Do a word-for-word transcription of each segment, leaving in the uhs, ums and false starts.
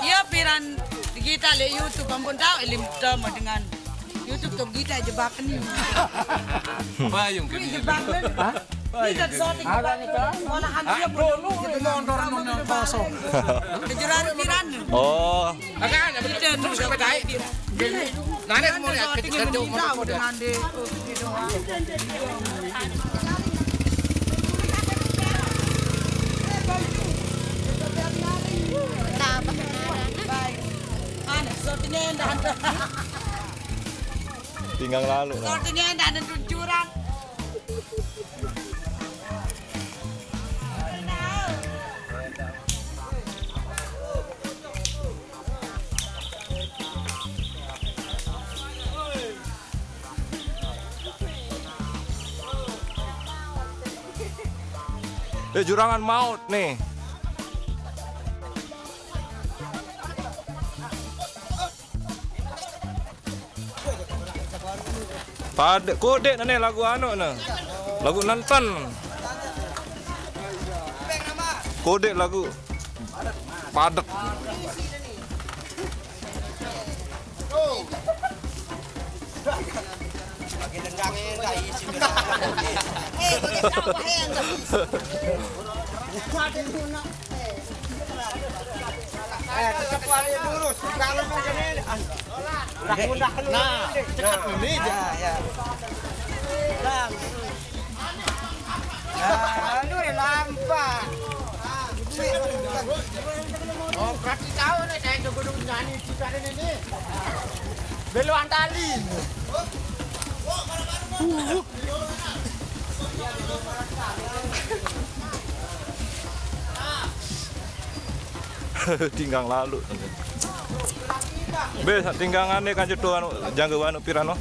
Iya, piran digital ya YouTube, ampun tahu, eh, lim tama dengan YouTube tu kita jebak ni. Bayung ke ni? Jebak ni. Hah? Kita sorting. Malah dia dulu mondor nonton kosong. Kejuran piran. Oh. Kita terus ke batai. Nane semua ya, kita kerja umur muda. Tinggang lalu. Sortinya ndak ada tuncuran. Eh, jurangan maut nih. Pade, kodek ne lagu anu ne. Lagu nenten. Kodek lagu padet. Eh, tetap aja lurus. Kalau mau gini, ah. Udah, udah, nah, cepat ini aja. Ya, ya. Bang. Nah, lu ya lampak. Oh, berarti tahu nih, saya jago dong nyanyi kita ini. Beluan tali. Tinggang lalu. Be, tinggangan nih kan cetu anu, jangga anu piran, no?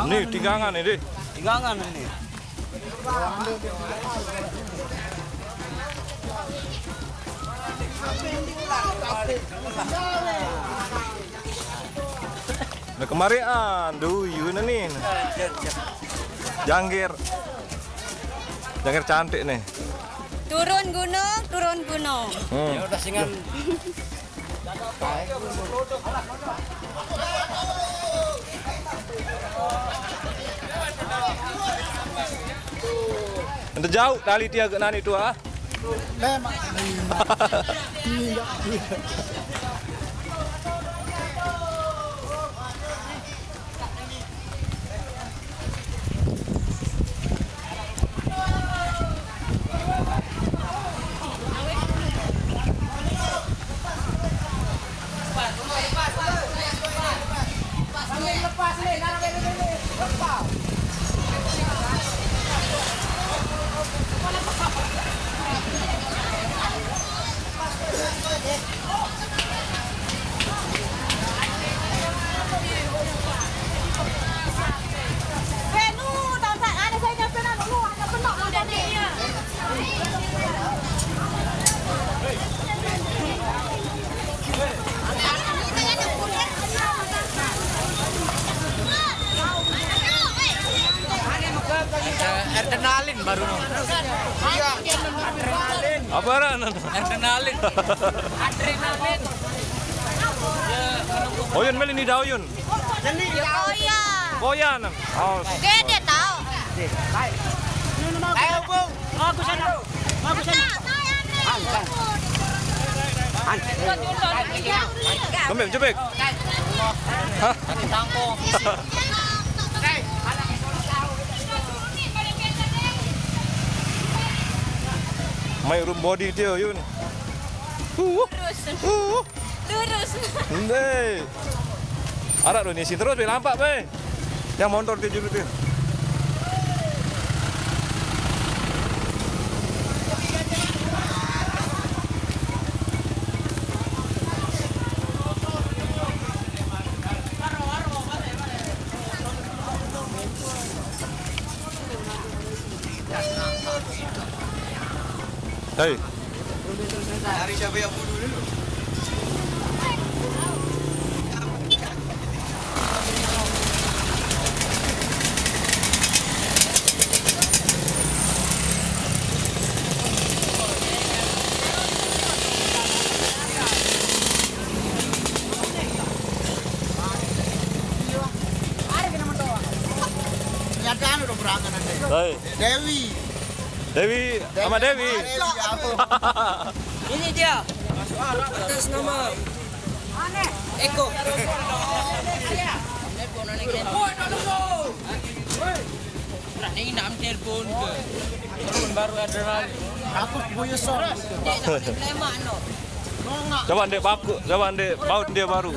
Nih, tinggangan ini. Tinggangan ini. Nah, kemarian, duyun nih. Jangkir. Jangkir cantik nih. Turun gunung, turun gunung. Hmm. Ya udah singan. Ente jauh tali tiaga nani tu, ah. Lemak. Adrenalin baru no. Iya. Adrenalin. Apa aran? Adrenalin. Adrenalin. Oyun meli ni dauyun. Koya. Koya nang. Oh. Gede tau. Ayo, Bung. Bagus sana. Bagus sana. Kembali, jebek. Hah? Mai room body dia, Yun. Uh, uh. Lurus. Ndai. Arak lu ni sini terus, be lampak, be. Yang motor dia juru tu. Hei. Dari siapa yang bunuh dulu? Dewi. Dewi, sama Dewi. Ini dia. Atas nama Eko. Ini nam telepon ke. Telepon baru ada. Aku punya soal. Coba ndek paku, coba ndek baut dia baru.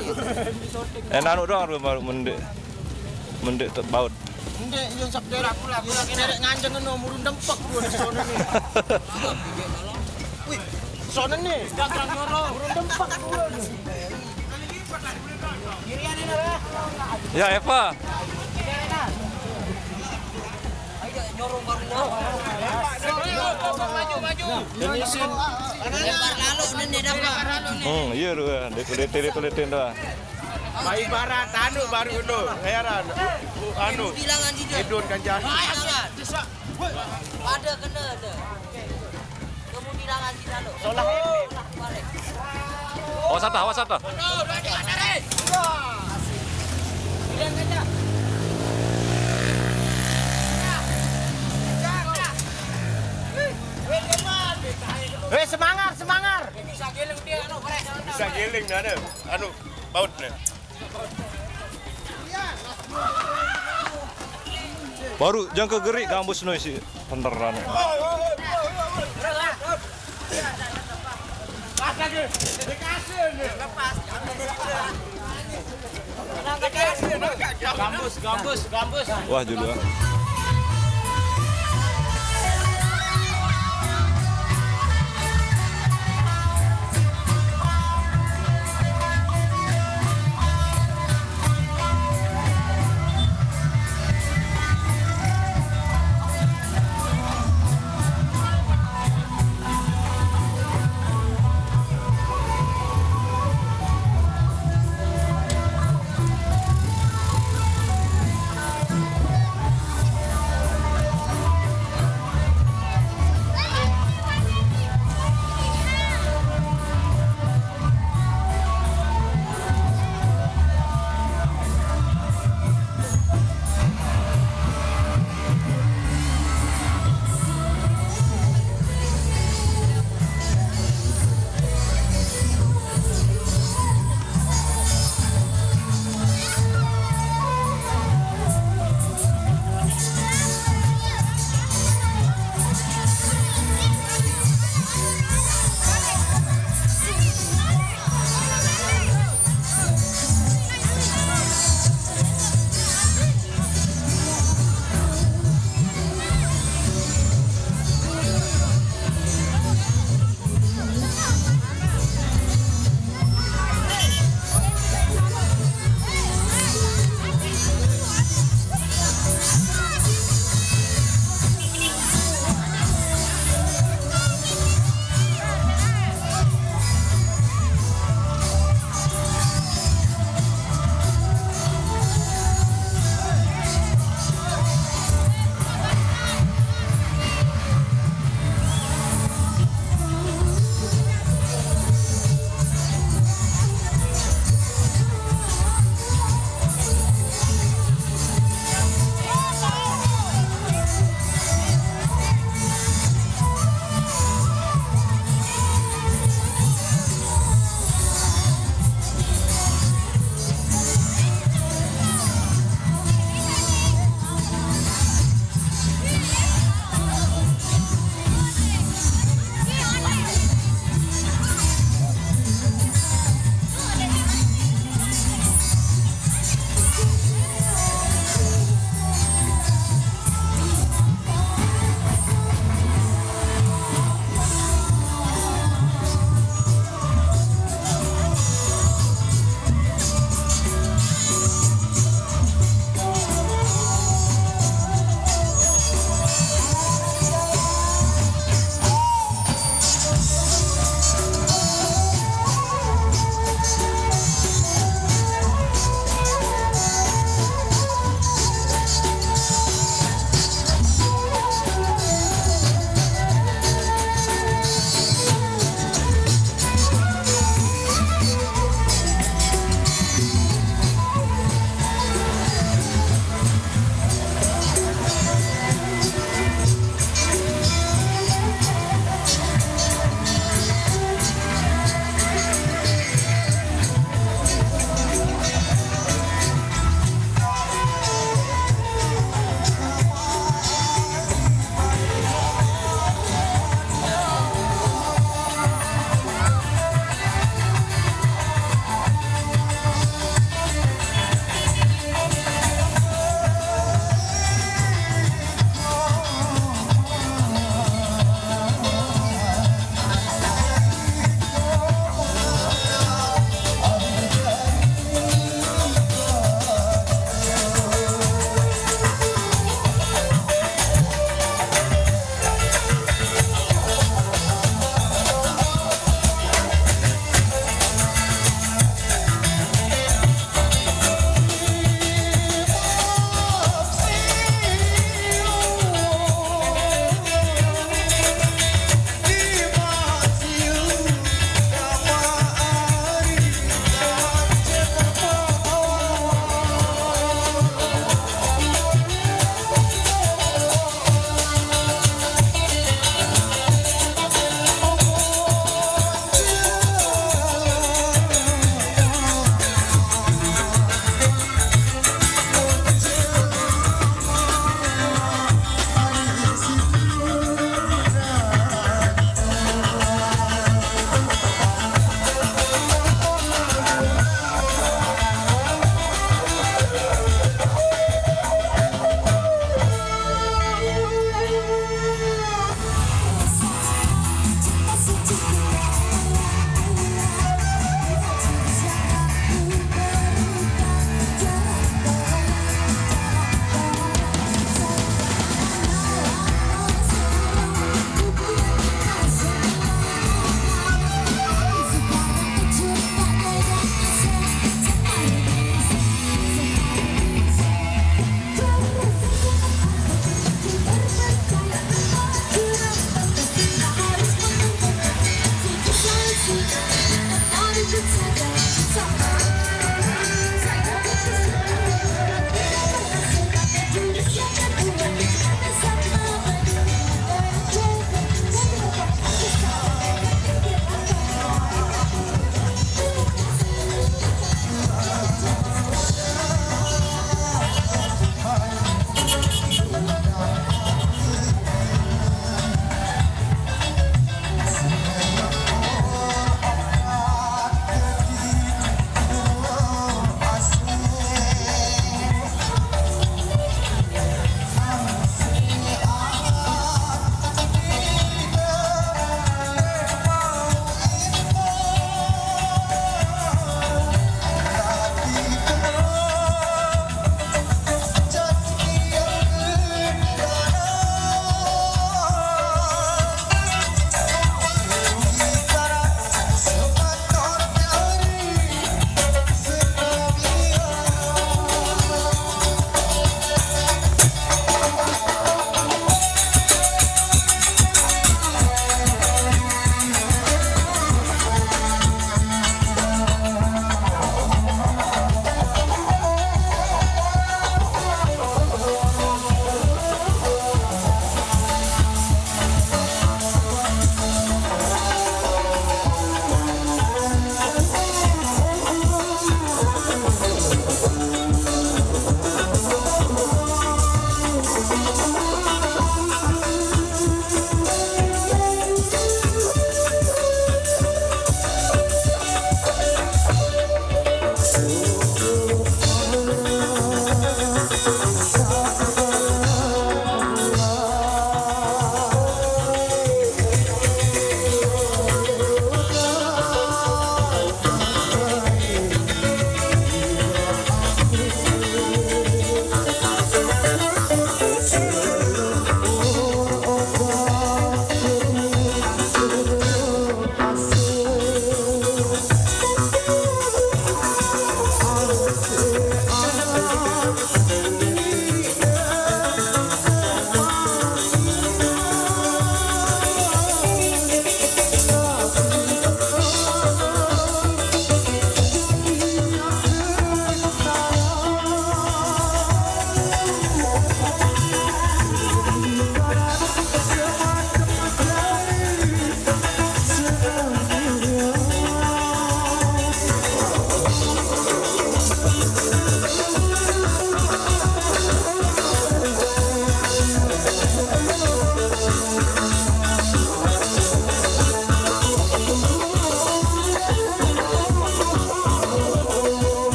Eh, anu doang baru mendek. Mendek baut. Ndek, yang sabda aku lah, aku lagi derek nganjeng ngono, murun dempek gua di sono nih. Wih, sono nih. Murun dempek gua. Ya, Eva. Ini sih. Hmm, iya tuh, ya. Dia tulis, dia tulis, tulis, tuh. Ibarat anu baru itu, heran. Anu, bilangan di dia. Idun Kanjani. Bilangan. Ada kena ada. Kamu bilangan di dalam. Solah. Awas ada, awas ada. Weh, semangat, semangat. Bisa giling dia, anu, korek. Bisa giling dia, anu, anu, baut nih. Baru jangka gerik gambus noi si penderan. Gambus, gambus, gambus. Wah, judul.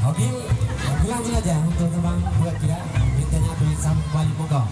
Okey, ulang dulu aja untuk teman buat kita. Kita nak beri sambung balik muka.